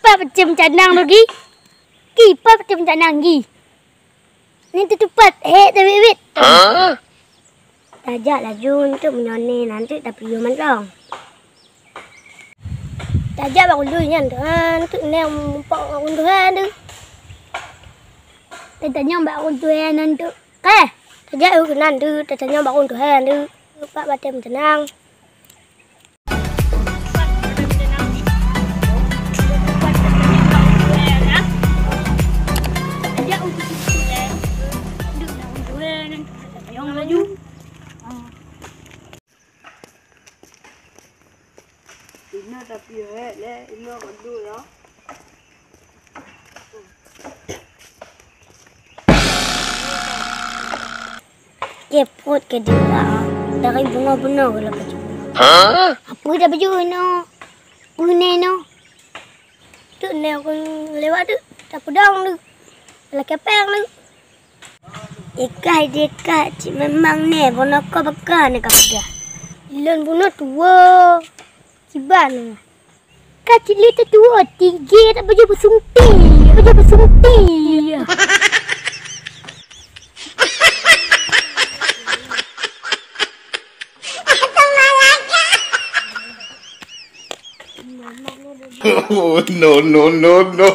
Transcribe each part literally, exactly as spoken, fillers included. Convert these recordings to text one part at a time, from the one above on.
Pacém canang lagi. Kipa pacém canang gi. Ni teutupat, hek teuwit-wit. Hah? Tajak laju untuk meunyoe nanti tapiôh mantong. Tajak bak ulu nyan tu, ha, untuk neng mumpok bak ulu nyan tu. Tatanyong bak ulu nyan tu. Keh, tajak u keunan tu, tatanyong bak ulu nyan tu. Pak batée meuteunang. Inoe tapi hek lé, inoe keu duek ya. Jepot keu dia dari bunga-bunga gula baju. Hah? Apa dah baju inoe? Pune inoe? Tu nyoe lewat tu, tapudong tu. Lakée péng tu. Ikai dikat cit memang nyoe bunoe ko baka nyoe ka peugah. Lôn bunoe tuwo. Kiban. Ka cit lé tatuwo tinggi tak baju beusumpi. Baju beusumpi. Oh, no, no, no, no.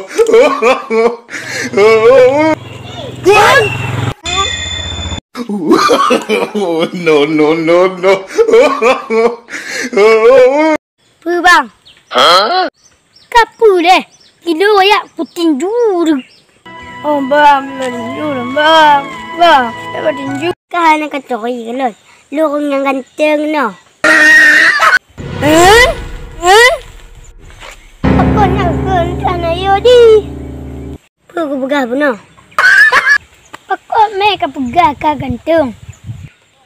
Oh, no, no, no, no. Peue bang? Hah? Ka peue lé? Kilo wayak putinju deuh. Oh bang, kilo tinju lom bang. Bang, dapat tinju. Ka hana katuri keu lôn. Lôn nyang ganteng noh. Hah? Hah? Pakon nyang kheun tan ayo di. Peue kupeugah bunoe? Pakon mé kapeugah ka ganteng?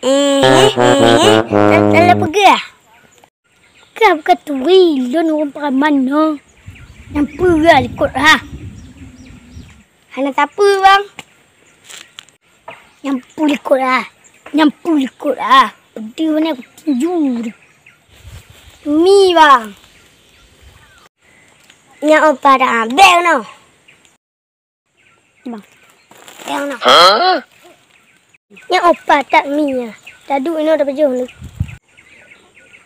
Eh, eh, eh, eh. Salah peugah. Ka buka turi lôn ureueng preman nyoe. Nyang peugah likot ha. Hana sapeue bang. Nyang peue likot ha. Nyang peue likot ha. Peudeuh meunan kutinju deuh. Mi bang. Nyan oh pada abeng noh. Bang. Nyang na. Hah? Nyan oh patat mi nyan. Taduek inoe tapajoh lé.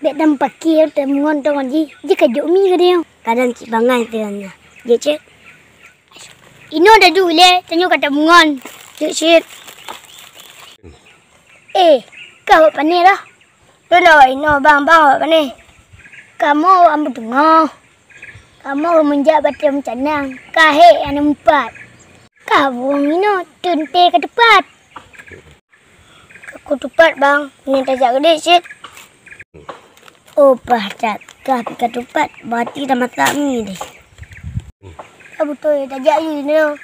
Bèk tamupaké tamungon tong jih. Jih ka jok mi ka dia. Kadang cit bangai teuh nyan. Jeuet cit. Inoe taduek lé tanyoe ka tamungon. Jeuet cit. Eh, ka awak pané dah. Lôn awak inoe bang, bang awak pané. Kamoe awak meuteungoh. Kamoe meunjak batée meucanang, ka hék aneuk meupat. Ka bueng inoe teuntée ka teupat. Ka kutupat bang, nyoe tajak keudeh cit. Oh paih that, ka pih ka tupat, berarti tamasak mi deh. Ka beutôi tajak inoe.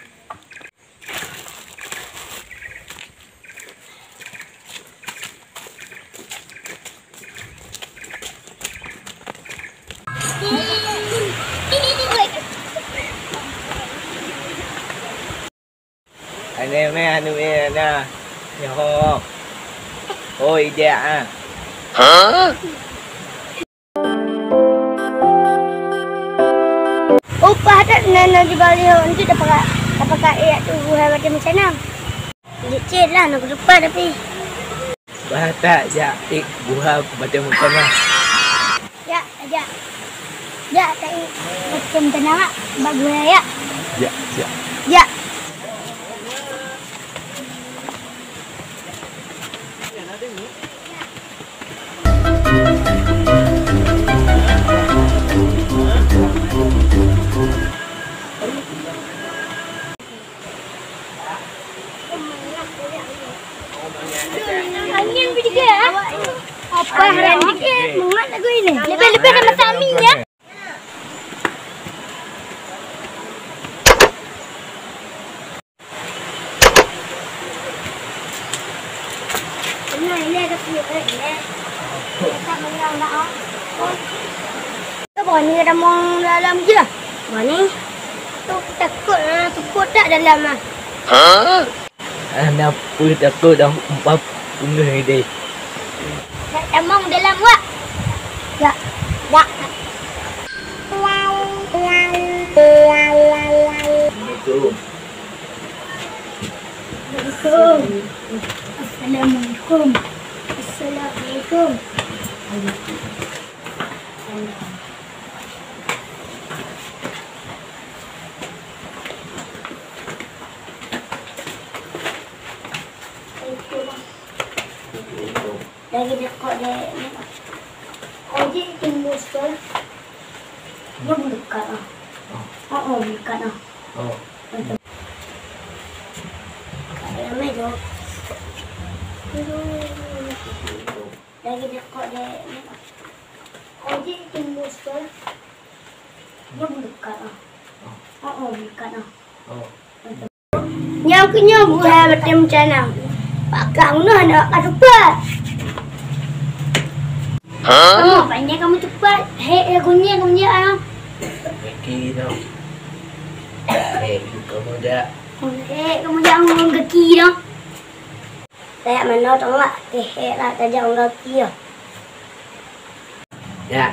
Aneuëk mé, aneuëk mé na nyoe. Oh, ijak ah. Hah? Upah that na, na jibali ho, entu dapat, dapat ka iyak tu buhai macam macam. Cit-cit lah, nak lupa tapi. Bah tak jak ik buha macam macam lah. Jak, jak. Jak tak ik macam macam lah. Bak buhai ya. Jak, jak. Jak. Angin pergi ke, ah? Apa hal ni? Mengat lagu ini. Lebih-lebih dah masak mi ya. Kau berani kata mau dalam je lah. Berani? Tu takut ah, takut tak dalam ah. Hah? Hana peue takot dah empat puluh deh. Nak tamong dalam wak. Ya. Ya. Assalamualaikum. Assalamualaikum. Assalamualaikum. Lagi dekat dek ni. Kau je tunggu sekolah. Dia belum dekat ah. Oh, oh, belum dekat ah. Oh. Ada ramai tu. Lagi dekat dek ni. Kau je tunggu sekolah. Dia belum dekat ah. Oh, oh, belum dekat ah. Oh. Nyang keunyoe buhai batèe meucana. Pakak meunoe hana ka teupat. Hah? Kamu panjang kamu teupat. Hek lagu nyan kamu jak ah. Gaki dah. Hek kamu jak. Hek kamu jak ngon gaki dah. Tajak manoe teuma, hek lah tajak ngon gaki dah. Ya,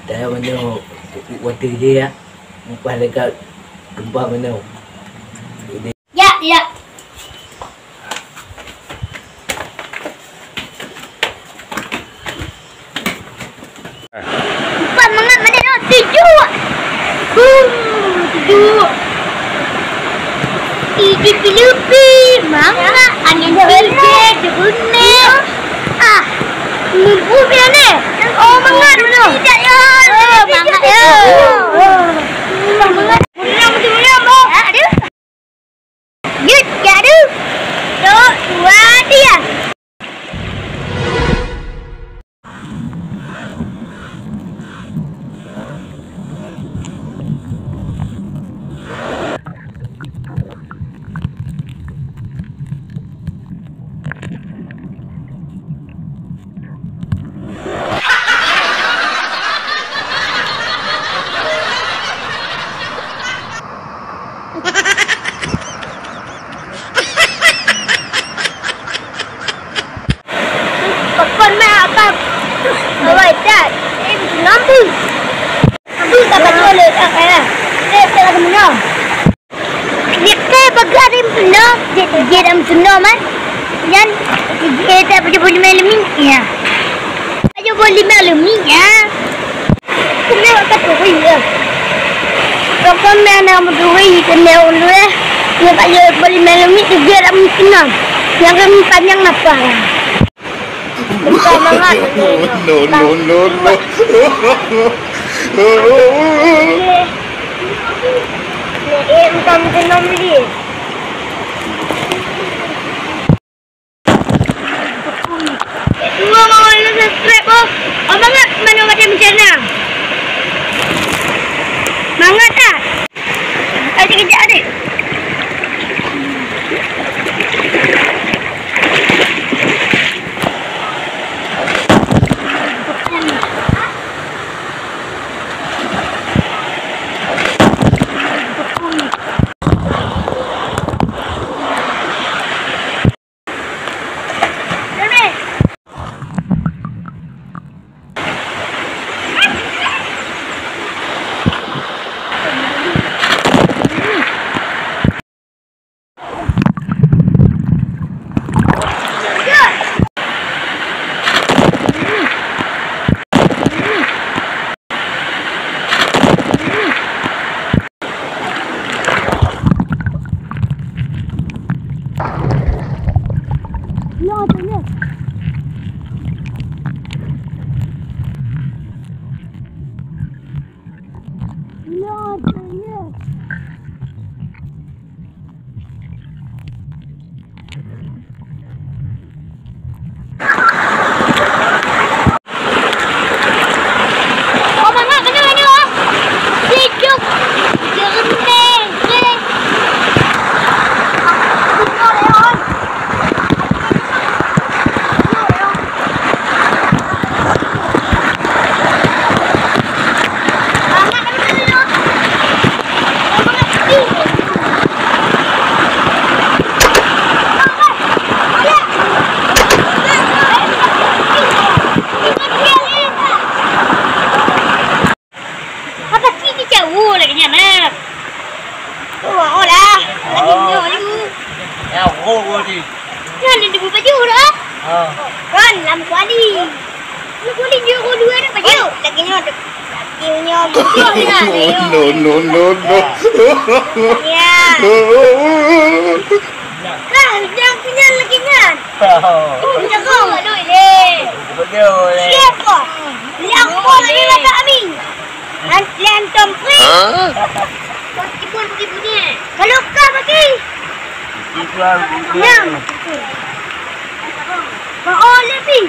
tajak manoe pupuk watèe je ya. Mupah leuka tumpah manoe. Ya, ya. Empat mangat mana no? Tujuh. Huh, tujuh. Iji pilupi, mangat, angin tiga, jebune. Ah, nunggu pian eh. Oh, mangat dulu. Tidak ya. Oh, mangat ya. Oh, mangat. Pulang betul ya, Bang. Aduh. Jeuet jak deuh. Sôk, dua, tiga. Pakon meu'ah akab. Awai that. Eh, meusunam beuh. Beuh ka bacut lé, ah, eh. Eh, tak ada meusunam. Nyekai bagai ada meusunam. Jeuet, jeuet ada meusunam, eh. Nyan, eh, tak payah boleh main lemi. Ya. Payah boleh main lemi, ya. Keuneuk ka turi, ya. Pokok meu'ah na meuturi, keuneuk ulèe. Nyan payah boleh main lemi, jeuet ada meusunam. Nyang kami panyang napa, ya. Bukan mangat. No, no, no, no. Eh, bukan kena beli. Dua mau lu subscribe, oh. Oh, mangat mana macam macam mana? Mangat tak? Adik kejap, adik. No, no, no, no. Ya. Kah, jangan kenyang lagi nyan. Jago. Siapa? Siapa lagi mata kami? An-, lian tom free. Hah? Kau tipu, tipu ni. Kalau kau bagi. Nyang. Kau lebih.